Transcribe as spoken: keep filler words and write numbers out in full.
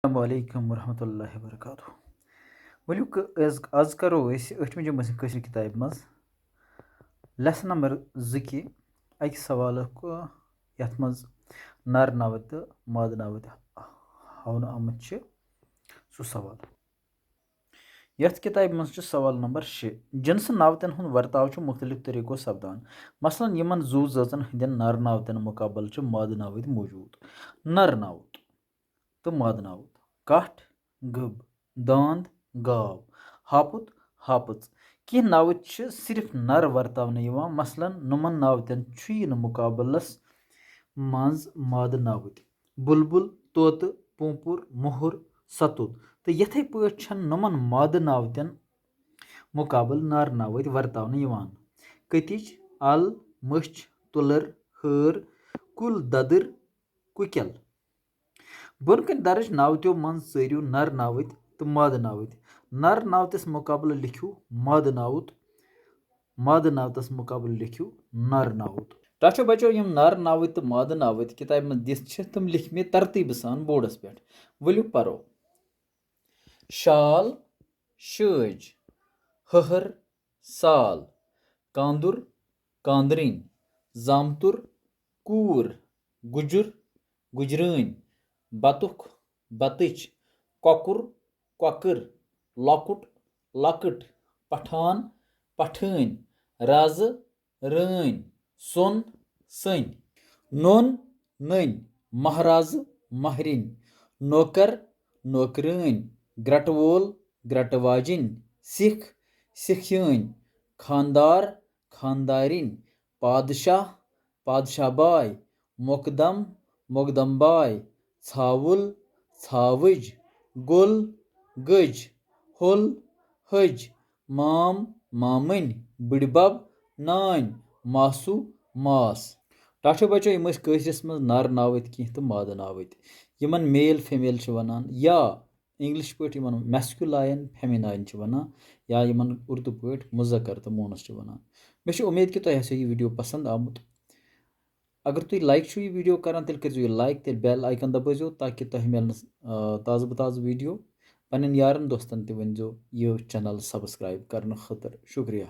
السلام علیکم ورحمۃ اللہ وبرکاتہ۔ ؤلِو ک-، أز، آز کرو أسۍ ٲٹھمہِ جمٲژ ہٕنٛز کٲشرِ کِتابہِ منٛز lesson number زٕ کہِ اَکہِ سوالُک، یَتھ منٛز نر ناوٕتۍ تہٕ مادٕ ناوٕتۍ ہاونہٕ آمٕتۍ چھِ، سُہ سوال۔ یَتھ کِتابہِ منٛز چھُ سوال نمبر شےٚ۔ جنسہٕ ناوتن ہُنٛد ورتاو چھُ مُختٔلِف طریٖقو سپدان۔ مثلاً، یِمن زُو زٲژن ہٕنٛدٮ۪ن نر ناوتن مُقابلہٕ چھِ مادٕ ناوٕتۍ موجود۔ نر ناوُت تہٕ مادٕ ناوُت۔ کَٹھ، گٔب، داند، گاو، ہاپُت، ہاپٕژ۔ کینٛہہ ناوٕتۍ چھِ صرف نر ورتاونہٕ یِوان، مثلاً، نُمن ناوتن چھُ یہِ نہٕ مُقابلس منٛز مادٕ ناوٕتۍ۔ بُلبُل، طوطہٕ، پونٛپُر، مُہُر، ستُت۔ تہٕ یِتھے پٲٹھۍ چھَنہٕ نُمن مادٕ ناوتن مُقابلہٕ نر ناوٕتۍ ورتاونہٕ یِوان۔ کٔتِج، اَل، مٔچھ، تُلٕر، ہٲر، کُل، دَدٕر، کُکٮ۪ل۔ بۄن کَنہِ درٕج ناوتیو منٛز ژٲرِو نر ناوٕتۍ تہٕ مادٕ ناوٕتۍ۔ نر ناوتِس مُقابلہٕ لیکھِو مادٕ ناوُت، مادٕ ناوتس مُقابلہٕ لیکھِو نر ناوُت۔ ٹاٹھیو بچو، یِم نر ناوٕتۍ تہٕ مادٕ ناوٕتۍ کِتابہِ منٛز دِتھ چھِ، تِم لیکھۍ مےٚ ترتیٖبہٕ سان بورڈس پٮ۪ٹھ۔ ؤلِو پرو۔ شال، شٲج، ہہر، سال، کاندُر، کاندرِنۍ، زامتُر، کوٗر، گُجُر، گُجرٲنۍ، بطُخ، بطٕچ، کۄکُر، کۄکٕر، لۄکُٹ، لۄکٕٹ، پٹھان، پٹھٲنۍ، رازٕ، رٲنۍ، سۄن، سٔنۍ، نۄن، نٔنۍ، مہرازٕ، مہرِنۍ، نوکر، نوکرٲنۍ، گرٛٹہٕ وول، گرٛٹہٕ واجِنۍ، سِکھ، سِکھیٲنۍ، خانٛدار، خانٛدارِنۍ، پادشاہ، پادشاہ باے، مۄقدم، مۄقدم باے، ژھاوُل، ژھاوٕج، گوٚل، گٔج، ہوٚل، ۂج، مام، مامٕنۍ، بٕڈِبب، نانۍ، ماسوٗ، ماس۔ ٹاٹھیو بچو، یِم ٲسۍ کٲشرِس منٛز نر ناوٕتۍ کینٛہہ تہٕ مادٕ ناوٕتۍ، یِمن male female چھِ ونان، یا English پٲٹھۍ یِمن masculine feminine چھِ ونان، یا یِمن اردو پٲٹھۍ مذکر تہٕ مونس چھِ ونان۔ مےٚ چھِ اُمید کہِ تۄہہِ آسیو یہِ video پسند آمُت۔ اگر تُہۍ like چھِو یہِ video کران، تیٚلہِ کٔرۍزیو یہِ like، تیٚلہِ bell icon دبٲیزیو، تاکہِ تۄہہِ میلن، آ، تازٕ بہٕ تازٕ video۔ پننٮ۪ن یارن دوستن تہِ ؤنۍزیو یہِ channel subscribe کرنہٕ خٲطرٕ۔ شُکریہ۔